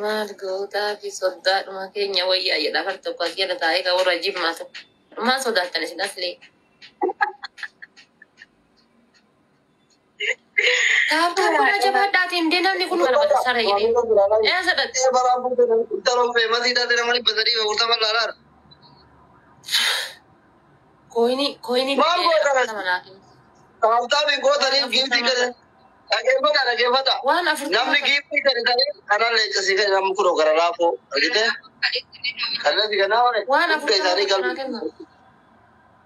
Maal gootaa fi soddaadhuma keenya wayyaa jedha afar tokko as jala taa'ee kan warra jimmaa tokko. Maal sodaattan isin asli? Taabtaa kun ajabaadhaatiin dee namni kun kana bata sara jedhee. Eessa dhaqxe? Koyinii koyinii Maal bitee goota? nama naa kenna. Taabtaabii gootaniif giiftii kenna. Dhaggeeffata dhaggeeffata. Waan 40 Namni giiftii kennu ta'ee kanaan leencasii kennu namni kun gara laafoo argite. Kanatti kennaa malee. Waan Hunda 40 isaanii naa galmi. kenna.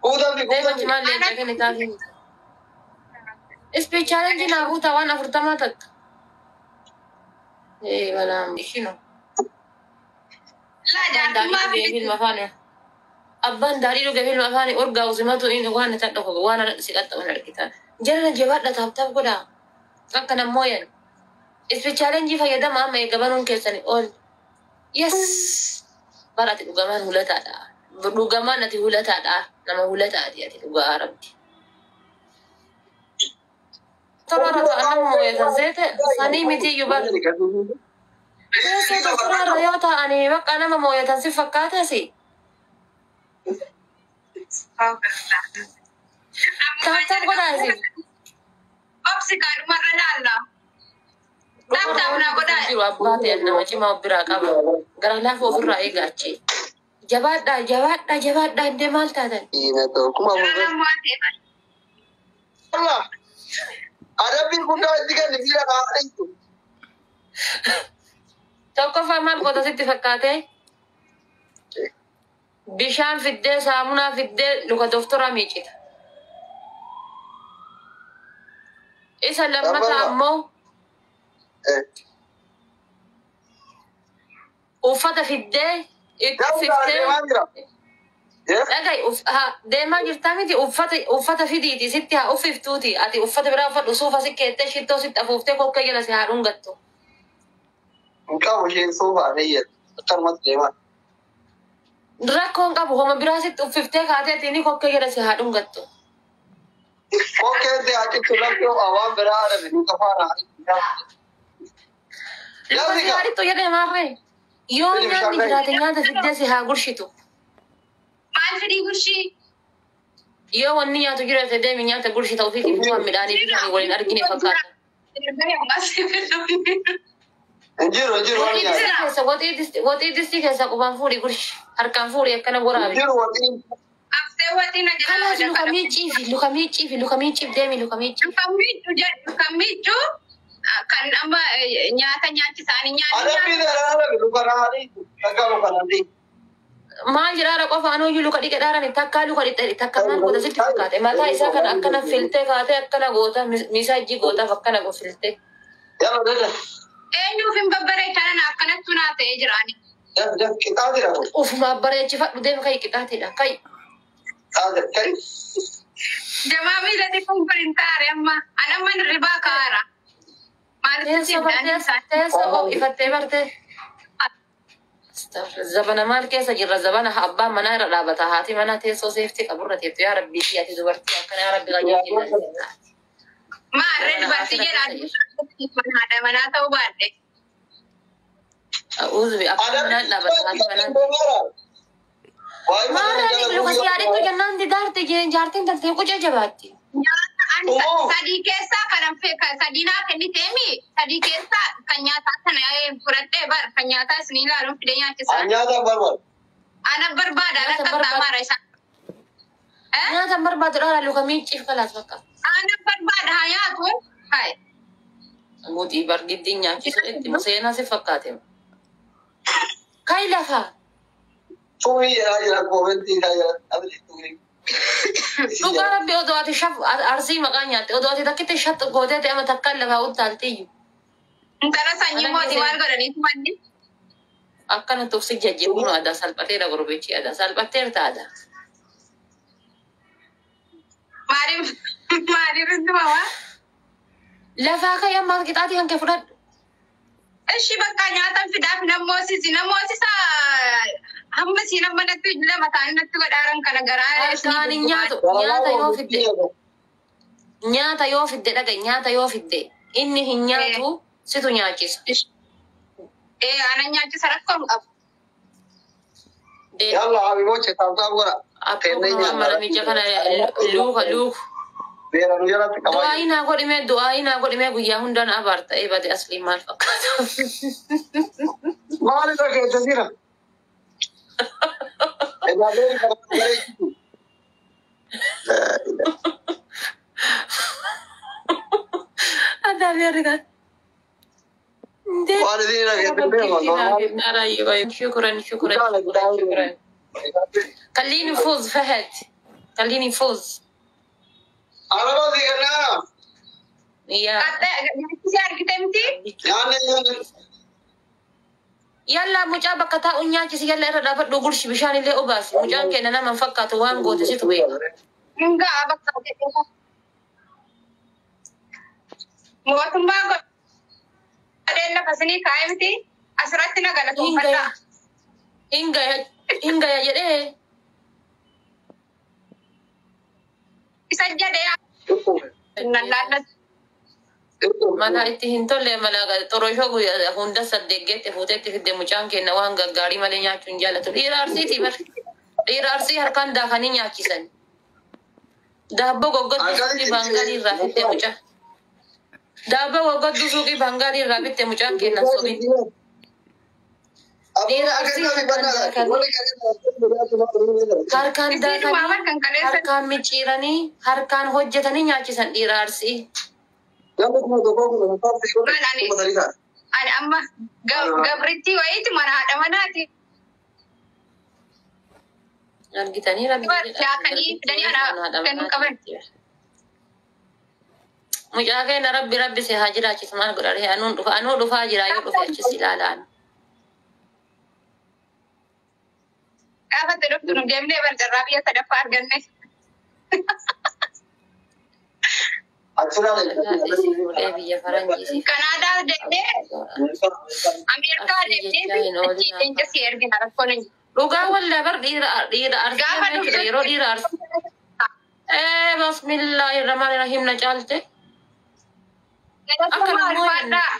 Kuutamti Deemachi kuutamti. maal leenca kenne taafii. Ispi chaalenjii naa guutaa waan 40 takka. Ee balaan ishino. Laa Abbaan daadhii jaartummaa dhugee fi filma afaan abbaan daadhii dhugee filma afaan orgaa usimatu inni waan isa dhoko waan si qaxxaban argitan. Jarana jabaadha taaptaap godhaa. Akka namooyan. Ispi chaalenjii fayyadama amma eegabanuun keessani ol. Yes. Bara ati dhugamaan hulataadha. Dhugamaan ati hulataadha. Nama hulataati ati dhugaa rabbi. Tola irra nama mooyatan seete sanii miti iyyuu bara. Teessoo doktora irra yoo ta'ani bakka nama mooyatan si fakkaatasi. Taaptaap godhaasi. Obsi kaadhumarra laalla. Taaptaap naa godhaa. Jiru abbaa ta'e nama cimaa of biraa qaba. Gara laafa ofirraa eegaachi. Jabaadhaa jabaadhaa jabaadhaa indee maal taatan? Adabbiin guddaa itti kenni miila kaa'anii. Tokkoffaa maal goota sitti fakkaate? Bishaan fiddee saamunaa fiddee luka doktora miicita. Isa lammataa ammoo uffata fiddee itti Gamtaa deemaa uffiftee jira. Dhagai deemaa jirtaa miti uffata uffata fidiiti sitti haa uffiftuuti ati uffata biraa uffadhu suufa si keettee shittoo sitti afuuftee kokkee jala si haa dhungattu. Hin qabu isheen suufaan eeyyatu. Akkanumatti deemaa. Rakkoo hin qabu homa biraa sitti uffiftee kaatee ati inni kokkee jala si haa dhungattu. Kokkeen ta'e achitti lafti waan biraa adabe duuka faana. Luka si haa dhittu jedhee maarree. Yoo Fidi nyaanni bishaan jiraate nyaata fiddee si haa gurshitu. Maal fidii gurshii? Yoo wanni nyaatu jiraate deemi nyaata gurshita ofiitiif waan midhaanii bishaanii waliin argine fakkaata. Hin jiru hin jiru waan Waxii nyaatu. distii keessa waxii distii keessa qubaan fuudhi gurshi harkaan fuudhi akkana Hin waraabi. jiru waxiin. Aftee waxiin na jalaa Kalaas luka dafa. miicciifi luka miicciifi luka miicciif deemi luka miicciif. Luka miiccu jedhu luka miiccu kan amma nyaata nyaachisaanii nyaanni Adabbiin nyaata. dheeraa adabe luka naadii. Takka luka naadii. Maal jedhaara qofa anuyyuu luka dhiqe dhaarani takkaa luka dhiqe takka maal goota sitti fakkaate mataa isaa kana akkana filtee kaatee akkana goota misaajii gootaaf akkana go filtee. Yalla dada. Eenyuuf hin babbareechan akkanattu naa ta'ee jiraani. Daf daf qixaa jira kun. Ufumaa bareechifadhu deema kai qixaatiidha kai. Qixaa jira. Kai. Jamaa miila xiqqoon kun hin taare amma. An amma hirribaa kaara. Maaliif Teessoo siif daandii bartee isaa? teessoo ifattee bartee. Zabana maal keessa jirra zabana abbaan manaa irra dhaabata haati manaa teessoo seeftii qaburra teettu yaa rabbii fi ati dubartii akkana yaa rabbi qajeelchi. Maarree Zabana dubartii haasira jedha keessa jirra. haadha manaa ta'uu baadhe. A'uuzu bi abbaan manaa Adabbiin dhaabata guddaa haati itti manaa. kenni deemaa. Waa'ee mana Maarraa jala luka si bu'uu yaadettu jennaan didaarte jaartiin tantee quca jabaatti. Nyaata an Uumuu. sadii keessaa kanan sadii naa kenniteemi sadii keessaa kan nyaataa sana fudhadhee bar kan nyaataa isin ilaaluun fidee nyaachisaa. Nyaata barbaadu. Ana barbaada ana Nyaata barbaadu. qaxxaamaara isaa. Nyaata hin barbaadu dhaala luka miicciif kalaas bakka. Ana barbaada haa nyaatu. Hai. Guutii bargiddiin nyaachisu itti seenaa si fakkaate. Kai lafa. Tumii jedhaa jira koomentii isaa jira. Abdi tumii. Dhugaa rabbi odoo ati shaf arsii maqaa nyaatte odoo ati takkitti shat gootee ta'e ama takkaan lafaa uttaaltiyyu. Intala sanyii Mana mootii maal gisee godhaniitu manni? akkana tufsi jajjabuun aadaa salphateera gurbichi aadaa salphatteerta aadaa. Maaliif maaliif itti mamaa? Lafaa kai amma qixaatii kan kee fudhadhu. Ishi bakka nyaatan fidaaf namoosisi namoosisa hamma siin amma natti lama ta'anii natti godhaaran kana garaa isinii Harkaan hin gurguraa. nyaatu nyaata yoo fidde nyaata yoo fidde dhaga nyaata yoo fidde inni hin nyaatu situ nyaachisa. Ana nyaachisa rakkoo hin qabu. Yalla habiboche tap tap godha. Akkuma namicha kana luuka luuku. Beera nu jalatti qabaa. Du'aayii naa godhimee du'aayii naa godhimee guyyaa hundaan abaarta ee bade aslii maal fakkaata? Maal irra keessa jira? Egaa beeri kana bareechitu. Addaa beerri kan. Waan isin irra keessa beeku normaal. شكرا شكرا شكرا. خليني نفوز فهد، خليني نفوز. Araba si kennaa. يا Nyaachisee argite miti? Nyaanni nyaanni. Yalla mucaa bakka taa'u nyaachisi, yalla irra dhaabadhu gurshi bishaan illee obaasi. Mucaan keenya nama hin fakkaatu, waan goote situ beeka. Hin ga'a bakka jedhee. Mootummaa godheen lafa isinii kaa'e miti? Asirratti na galatoomfadhaa. Hingaya hingaya jedhee. Isa jedhee nan laallatu. Mala itti hin tolle mala xoroshoo guyyaa hunda saddeeggeetti fuuteetti fidde. Mucaan keenya waan gaggaarii malee nyaachuu hin jaallatu. Dhiira arsiiti bar. Dhiira arsii harkaan daakanii nyaachisan. Daabboo goggodduu suuqii baangaalii irraa fidde mucaa. Daabboo goggodduu suuqii baangaalii irraa bitte mucaan keenya sobin. Dhiira arsii harkaan daakanii harkaan micciiranii harkaan hojjetanii nyaachisan dhiira arsii. Ani amma gabrittii wayiiti mana haadha manaati. Argitanii rabbi Daakanii fidanii ana kennuu qaban. Mucaa keenya rabbi rabbi si haa jiraachisu. Maal godha anuun dhufa anuu dhufaa jira yoo dhufe achis ilaalaan. Gaafa itti dhuftu nu deemnee barjarraa biyya sadaffaa arganne. Fuudhee biyya faranjii. Kanaadaa deemnee Ameerikaa deemnee achi leenca si ergina rakkoon hin jiru. Dhugaa wallaa bar dhiira dhiira arsii Gaafa jechuudha yeroo dhiira arsii. Ee bismillaahi rahmaani rahiim na caalte. Galatoomaa ulfaadhaa.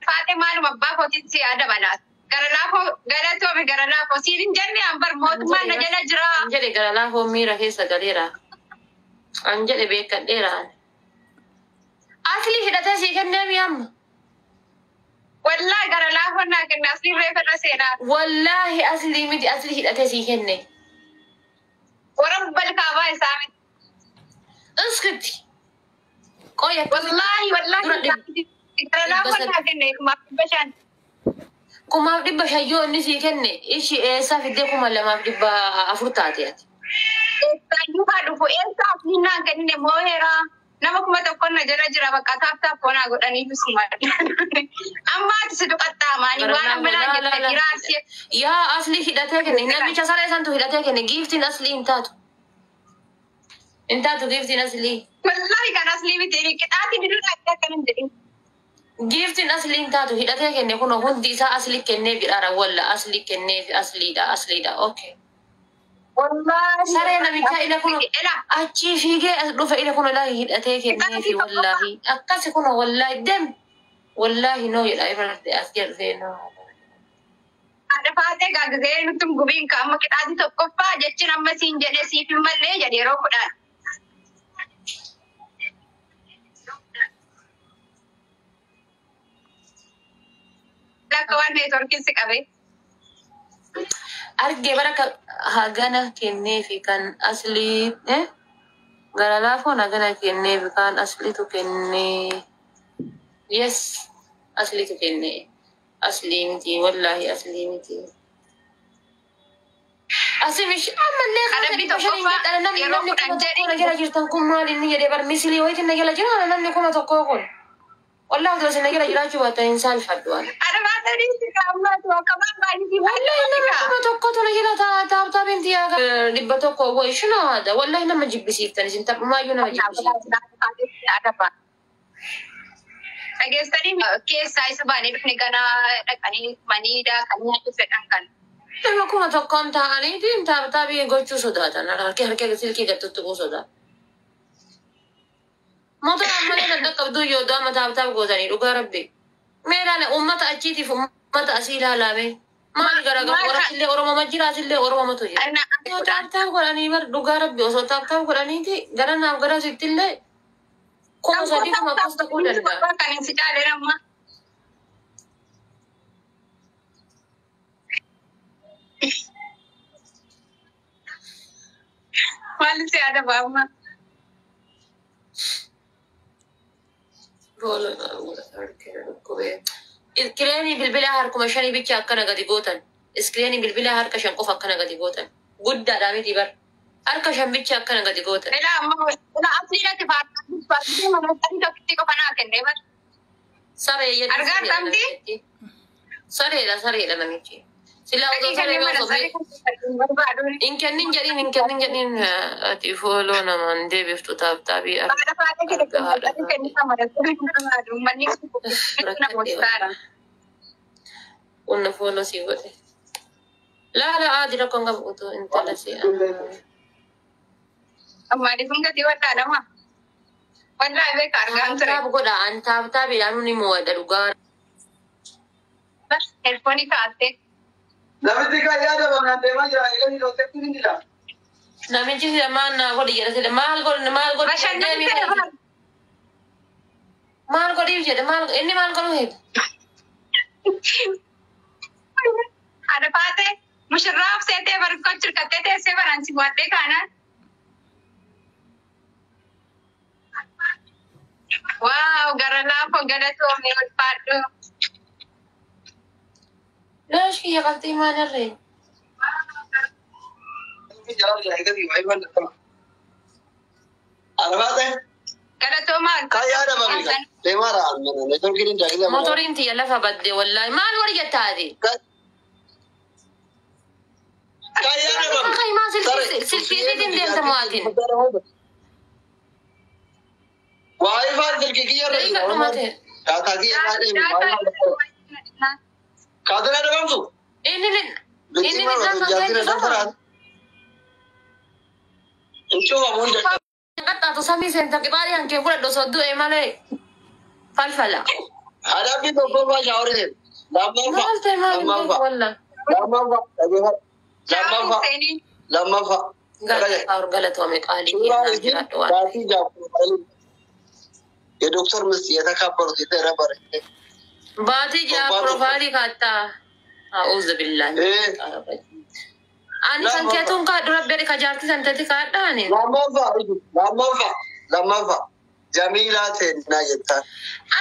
Faate maaluma abbaa kootiin si yaada banaas. Gara laafoo galatoomi gara laafoo siin hin jenne an bar mootummaan na jala jira. An jedhe gara laafoo miira keessa galeera. An jedhe beekadheera. Asli hidhatee sii kennee mi amma? Wallaahi gara laafoo naa kenne asli reefa irra seenaa. Wallaahi asli miti, asli hidhatee sii kenne. Warra balkaabaa isaa miti. Iskitti. Qoya. Wallaahi wallaahi gara laafoo naa kenne 5,500. 5,500 yoo inni sii kenne ishi eessaa fiddee 2,400 taate ati? Eessaayyuu haa dhufu eessaa asli naa kenne mooheeraa. Nama 1,000 na jala jira bakka taap taap onaa godhaniitu suma. Amma ati si tuqaxxaamaanii waan amma naan jette dhiira arsii. Yaa asli hidhatee kenne namicha saree santu hidhatee kenne. Giiftiin aslii hin taatu. Hin taatu giiftiin aslii. Wallaahi kan aslii miti qixaatii diduu akka hin jedhin. Giiftiin aslii hin taatu, hidhatee kenne. Kun hundi isaa asli kennee jedhaara walla asli kenneef asliidha asliidha okay. Wallaahi. Saree namichaa ila kun Ela achii fiigee as dhufe ila kun wallaahi hidhatee kenneefi wallaahi akkasi kun wallaahi dem wallaahi noo jedha ifa as jedhee noo. Haadha faatee gaagizee nutti hin gubiin ka amma qixaatii tokkoffaa jechuun amma siin jedhee siif hin mallee jedhe yeroo 10. Lakka waan neetworkiin si qabee. Argee bara hagana kenneefi kan aslii gara laafoon hagana kenneefi kan asliitu kennee. Yes, asliitu kennee. Aslii miti wallaahi aslii miti. Asii ammallee kan Adabbii 500 tokkoffaa jedhana namni yeroo namni 10 1,000 jedhe. na jala jirtan kun maal inni jedhee bar misilii wayitiin na jala jira namni 1,000 kun. Wallaahi otoo isin na jala jiraachuu baattan hin saalfadhu ani. Haadha faatee dhiisi ka ammaatu akka waan baay'ee Wallahi nama 1,000tu na jala taabtaa binti yaa 100 wayi shino haada wallahi nama jibbisiiftan isin taphumaayyuu nama jibbisiiftan. Dhageessanii keessaa isa baanee dhufne ganaa dhaqanii maniidha kan nyaachuu fedhan kan. Nama 1,000n taa'aniitiin taabtaabii gochuu sodaatan harkee harkee silkii gad tuttuquu sodaatan. Motora ammallee kan dhaqqabduu yoo amma taabtaab gootanii dhugaa rabbi. Mee ilaala uummata achiitiif uummata Mata asii ilaalame. Maali garaagaru warrasillee Oromoo jira asillee Oromootu jira. Osoo tap tap godhanii bar dhugaa rabbi osoo tap tap godhaniiti gara naaf gara sittillee 3000 kuma akkas ta'uu danda'a. Kan hin si caalee amma. Maal si yaada amma? Iskireenii bilbilaa harkuma shanii bicha akkana gadi gootan. Iskireenii bilbilaa harka shan qofa akkana gadi gootan. Guddaadhaa miti bar. Harka shan bicha akkana gadi gootan. Ilaa amma ilaa asliidhatti faarfannoo mana tokkitti qofa naa kennee bar. Saree jedhu. Argaa argamti? Sareedha sareedha namichi. Silaa osoo Sadii saree kennee mana osoo sadii kan barbaadu. hin kennin jedhin hin kennin jedhin ati fooloo namaan deebiftu taaptaabii Haadha faatee argaa haadha kennee kennee mana sadii barbaadu. Manni namoota saara. Qonna fooloo sii godhe. Laala aadi rakkoon qabu utuu intala si. Ammaadhi kun gatii wadhaadhama. Wallaahi beeka argaan ture. Tap tap godha an tap tapiidhaan ni mo'adha dhugaa. Heerfoonii kaa'attee. Namichi kan yaadamame deemaa jira. Eeganii dhooftetti ni jira. Namichi sila maal naa godhi jedha sila maal godhi maal godhi Bashannanni maal godhiif jedhe maal inni maal godhu heedha. Haadha faatee mushurraa seetee barkoo chirkattee teessee baransi waddee kaanaan. Waaw gara laafoo galatoomee ulfaadhu. Laash kiyya qabxii maal irree? Arfaate Galatoomaa. kan yaadamame deemaa jira. Neetwoorkiin hin jaakisaa. Motoriin tiyya lafa badde wallaahi maal godhi jettaati? Kan yaadamame. Akka himaa silkii isiitiin deemta mo'atiin. Waayifaan silkii kiyya irra Daqiiqa dhumate. Daataa kiyya irraa deemu. Kaatana adabamtu. Inni inni isaan kan kennu qaba. Hin cufamu hunda. Qaxxaatu samii seenta qixaarii hankee fudhadhu osoo du'e malee falfala. Adabbii tokkoffaa shaaworii ta'e. Lammaffaa. Maal ta'e maal hin beeku Lammaffaa. wallaahi. Lammaffaa. Dhageeffadhu. Lammaffaa. Lammaffaa. Galatoome galatoome qaalii kennaa jiraadhu waan. Baatii jaafuu የዶክተር ምስት የተካበሩት የተረበረ Baatii ja'a profaayilii kaattaa. A'uuzu billaahi. Ani kan keetuun kaadhu rabbi ka jaartii san teeti kaadhaani. Lammaffaa lammaffaa lammaffaa Jamiilaa Teennaa jettaan.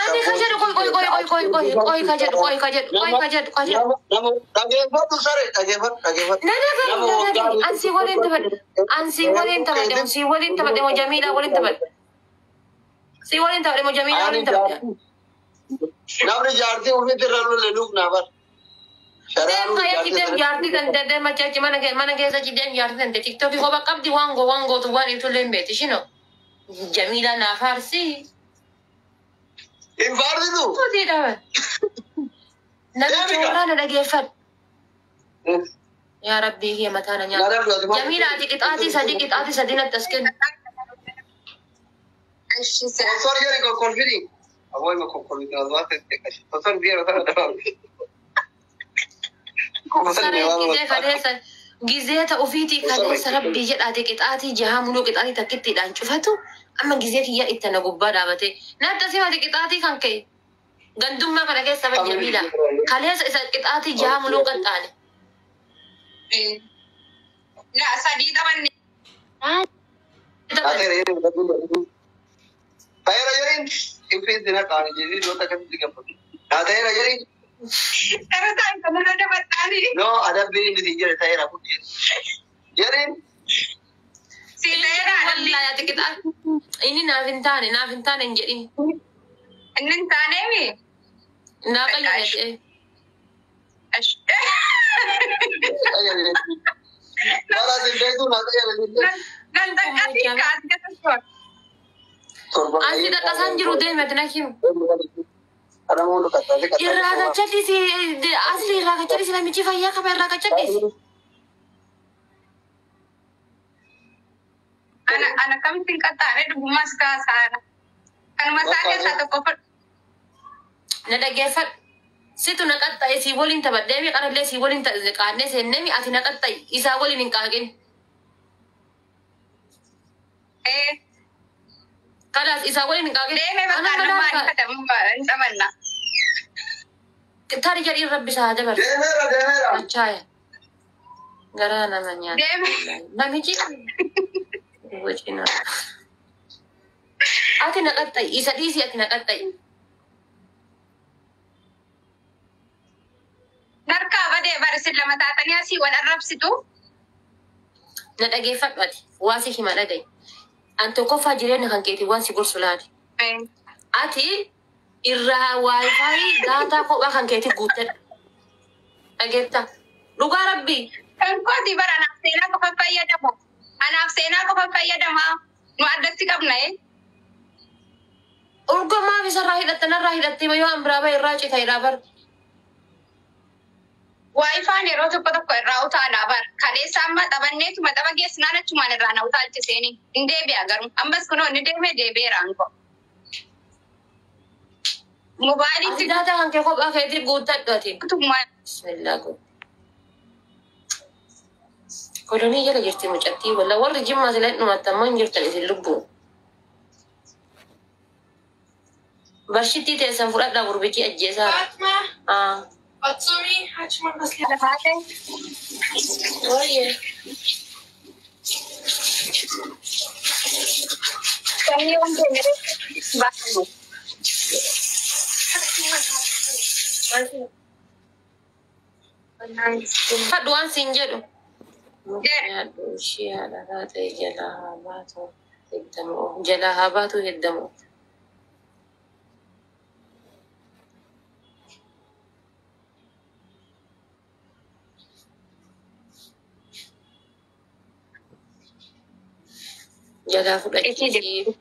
Ani ka jedhu qoy qoy qoy qoy qoy qoy qoy ka jedhu qoy ka jedhu qoy ka jedhu ka jedhu. Dhageeffadhu saree dhageeffadhu dhageeffadhu. Na dhagahi na dhagahi an si waliin taphadhe an si waliin taphadhe si waliin taphadhe moo Jamiilaa waliin taphadhe. Si waliin taphadhe moo Jamiilaa waliin taphadhe. Namni jaartii ofiitti irra lole luufnaa bar. Deem kaya achi deem jaartii tan deem achi achi mana kee mana keessa achi deem jaartii tan tiktookii kopha qabdi waan goo waan gootu waan ibsullee hin beekti shino. Jamiilaa naa faarsi. Hin faarsitu. Tuutii dhaban. Namicha waraana dhageeffadhu. Yaa Rabbii kiyya mataa na nyaata. Jamiilaa ati qixaatii sadii natti as kennu. Sponsor jedhi kokkolfini. Aboo ima kokkolfini sponsor biyya sana dabalu. Sareen gizee kaleessa gizeeta ofiitii kaleessa rabbii jedhaate qixaatii jahaa muluu qixaatii takkittiidhaan cufatu amma gizee kiyya itti na gubbaa dhaabate. Natti asii mati qixaatii kan ka'e gandummaa kana keessa ban Jamiila kaleessa isa qixaatii jahaa muluu qaxxaane. La sadii taphanne. Ta'eera jedhin ifeetti na qaani jedhin yoo takkatti gammadu. Ta'eera jedhin. Irra taa'e kanarra dabaltaani. No adabbiin inni siin jedhe ta'eera kun jedhin. Si ta'eera adabbii. Wallaahi ati qixaa inni naaf hin taane naaf hin taane hin jedhin. Inni hin taaneemi. Naa qayyadhe. Bara sin beektu naa qayyadhe. Nan taqqatii kaas gata Asi dhaqqasaan jiru deemati na himu. Irraa kachadhisi asli irraa kachadhisi namichi fayyaa qaba irraa kachadhisi. Ana ana kamitti hin qaxxaane dhugumas kaasaara. Kanuma isaa keessaa tokko fudhu. Na dhageeffadhu. Situ na qaxxa'e sii waliin taphadheemi qarallee sii waliin qaannee seenneemi ati na qaxxa'i isaa waliin hin qaaqin. Kalaas isaa waliin hin qaaqin. Deemee bakka namaa hin taphanna. Tari jedhiin rabbi isaa haa dabarsu. Deemeera deemeera. Machaaya. Garaa nama nyaata. Deeme. Namichi. Wacina. Ati na qaxxa'i isa dhiisii ati na qaxxa'i. Narkaa badee barisin lama taatanii asii wal arrabsitu. Na dhageeffadhu ati waa si hima dhaga'i. An tokkoffaa jireenya kan keetii waan si gorsu laali. Ati irraa waayifaayi daataa kophaa kan keetii guuttadhu. Dhageetta. Dhugaa rabbii. Kan kooti bara anaaf seenaa qofa fayyadamu. Anaaf seenaa qofa fayyadama. Nu addatti qabna. Urgomaaf isarraa hidhatte narraa hidhatte yoo an biraa bahe irraa cita irraa bar. Waayifaan yeroo tokko tokko irraa utaalaa bar. Kaleessa amma taphanneetuma tapha geessinaan achumaan irraa na utaalchiseeni. Hin deebi'a garuu. Ammas kunoo inni deemee deebi'eera anko. Ati Mobaayilitti daataa kan kee kophaa keetii guuttadhu ati. guutummaa. Bismillah godhu. Kolonii jala jirti mucattii walla warri jimmaa sila dhumatta ammoo hin jirtan isin lubbuu. Barshittii teessan fudhadhaa gurbichi ajjeesaa. Fatma, Ah. Atsumi, achuma basle. Lafaate. Wayyee. Sanyii wanti baasu. Fadhu waan siin jedhu. Jedhe. Nyaadhu ishee haadha taate jalaa haa baatu heddamu. Jalaa haa baatu heddamu. Jalaa fudhachiisii.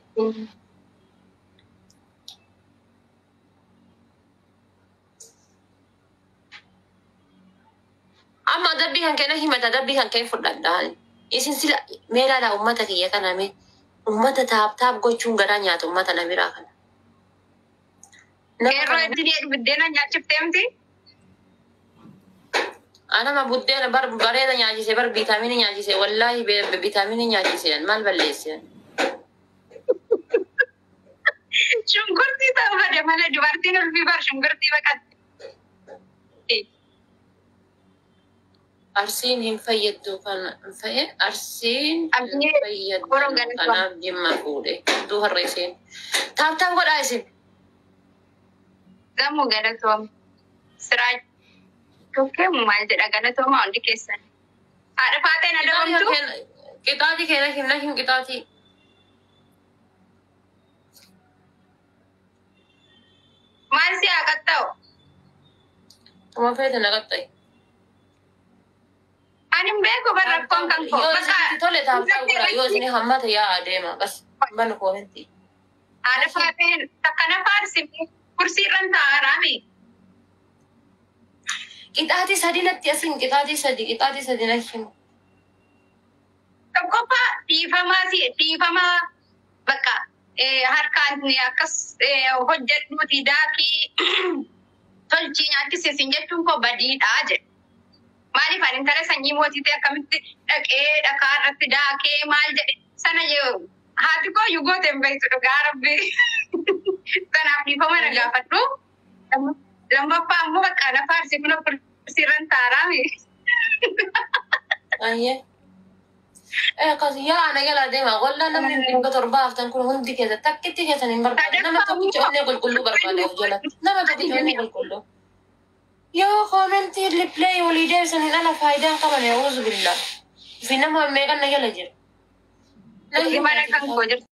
Amma adabbii kan kenna himata adabbii kan kee fudhadhaa. Isin sila meelaadhaa uummata kiyya kana mee uummata taap taap gochuun garaa nyaata uummata na biraa kana. Nama Qeerroo kana itti buddeena nyaachiftee miti. anama buddeena bar bareeda nyaachise bar viitaaminii nyaachise wallaahi viitaaminii nyaachise maal balleesse. Shunkurtii ta'uu bade malee dubartiin ulfii bar shunkurtii baqatti. Arsiin hin fayyaddu kana hin arsiin hin Abdii fayyaddu koroo galatoon. kanaaf jimma fuudhe hedduu har'a isheen. Taap taap godhaa isin. Gamoo galatoom. Siraa tokkeemu maal jedha galatoomaa hundi keessan. Haadha faateen adabamtu. Qixaatii keena himna him qixaatii. Maal si haa qaxxa'u? Tuma feete na qaxxa'i. Ani hin beeku bar rakkoon kan koo. Yoo Bakka isinitti tole taap taap godhaa yoo isin hammate yaa adeema bas banu koomenti. haadha faateen takka na faarsi kursii irran taa'aaraami. Qixaatii sadi natti asin qixaatii sadi na himu. Tokkoffaa dhiifamaa si dhiifamaa bakka harkaan akkas hojjedhuuti daakii tolchii nyaachisiisin jechuun koo badiidha jedhe. Maaliif ani intala sanyii mootii ta'e akkamitti dhaqee dhakaa irratti daakee maal jedhe sana haati koo iyyuu goote hin beektu dhugaa rabbi. Sanaaf dhiifama na gaafadhu. Lammaffaa immoo bakka na faarsi kun kursii irran taa'aaraami. Ayyee. Akkas yaa ana jala deema walaa namni 700 haftan kun hundi keessa takkitti keessan hin barbaadu. Nama tokkicha onnee qulqulluu barbaada of jala. Nama tokkicha onnee qulqulluu. Yoo koomentii riplay walii deebisan hin ala faayidaa hin qaban auzu billah. Fi nama meeqan na jala jira. Mana kan koo jirtu.